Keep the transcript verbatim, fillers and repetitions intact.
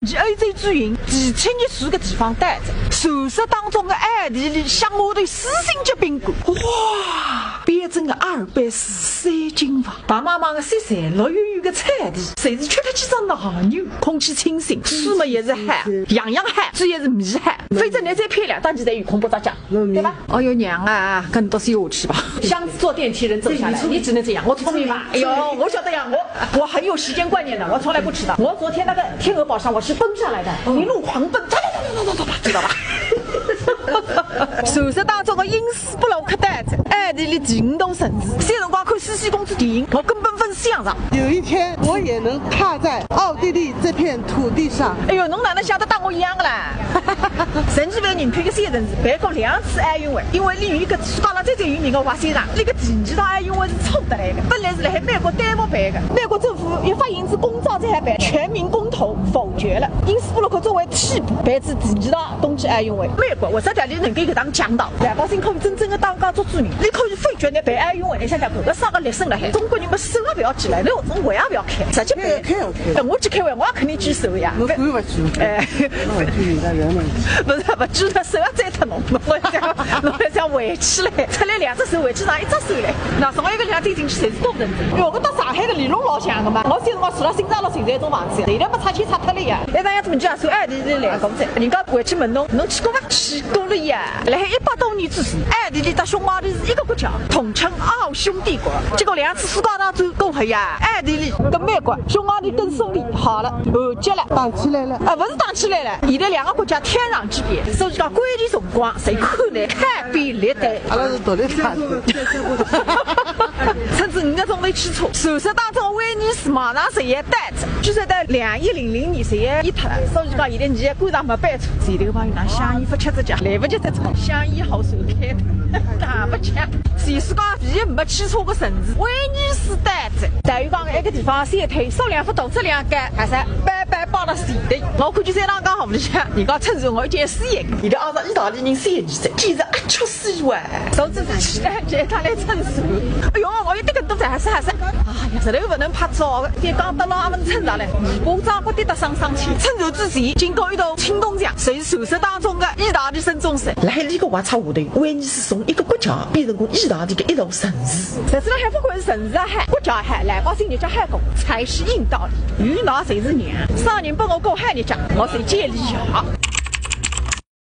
去欧洲旅行，第七日住个地方到哉，传说当中个奥地利乡下头四星级宾馆，哇，标准个阿尔卑斯山景房，白茫茫个雪山，绿油油个草地，侪是吃脱几只奶牛，空气清新，水么也是好，样样好，主要是米好。反正侬再漂亮，当然侪有空不着讲，对吧？哦哟，娘啊，跟侬多说下去吧。箱子坐电梯人走下来，你只能这样，我聪明吧？哎呦，我晓得呀，我我很有时间观念的，我从来不迟到。我昨天那个天鹅堡上我是奔下来的，一路狂奔，哒哒哒哒哒哒哒，知道吧？传说当中个因斯布鲁克到哉，奥地利第五大城市。小辰光看《西西公主》电影，我根本分想上。有一天我也能踏在奥地利这片土地上。哎呦，侬哪能想得搭我一样的啦？十几万人口个小城市，办过两次奥运会，因为里有一个世界上最最有名的滑雪场，那个第二趟奥运会是错得来的，本来是辣海美国丹佛办的，美国政府一发行之公告才办，全民公投否决了，因斯布鲁克作为替补办仔第二趟冬季奥运会。美国为啥叫你能够搿档强盗？老百姓可以真正的当家做主人，你可以否决你办奥运会，你想想看，搿啥个历史辣海？中国人嘛手也不要起来，那种我也不要开，直接办。开开开哎，我去开会，我也肯定举手呀。我不会去。哎，那我去人家原来。不是，不举了，手要摘脱侬，侬讲，侬讲回去嘞，出来两只手，回去上一只手嘞。那从一个两点进去，侪是多人。哎哟，我到上海的理论老像的嘛，我小辰光住了新长路寻着一种房子，现在不拆迁拆脱了呀。那大家怎么讲？说哎，你你来工作，人家回去问侬，侬去过伐？去过了呀。辣海一百多年之前，哎，你你到匈牙利是一个国家，统称奥匈帝国，结果两次世界大战过后呀，哎，你你跟美国，匈牙利跟苏联好了，和解了。打起来了。啊，不是打起来了，现在两个国家天壤之别，所以讲关键辰光，谁看来看比历代。阿拉是独立派的。甚至五个钟头汽车，传说当中威尼斯马上侪要到哉，据说到两一零零年侪要一塌了，所以讲现在你也赶上没班车。前头朋友拿香烟不吃只脚，来不及再抽，香烟好手开的，打不吃。全世界唯一没汽车的城市，威尼斯到哉。导游讲一个地方先推，数量不多，质量高，还是白白包了钱的。我看见三趟讲好不像，人家称赞我一件事业。现在阿拉意大利人三年在，简直阿吃死哇！从此之起呢，就一趟来称赞。哎哟，我一点个都在，还是还是，哎呀，实在不能拍照，点讲得了阿文称赞嘞，尾巴长不得得上上去，称赞之前，经过一道青铜墙，谁是传说当中的意大利省总省。来，那个话差下头，威尼斯从一个国家变成个意大利的一道城市。但是呢，还不管是城市啊，还国家还，老百姓日脚还过，才是硬道理。有奶侪是娘，啥人帮我过好日脚，我侪建立爷。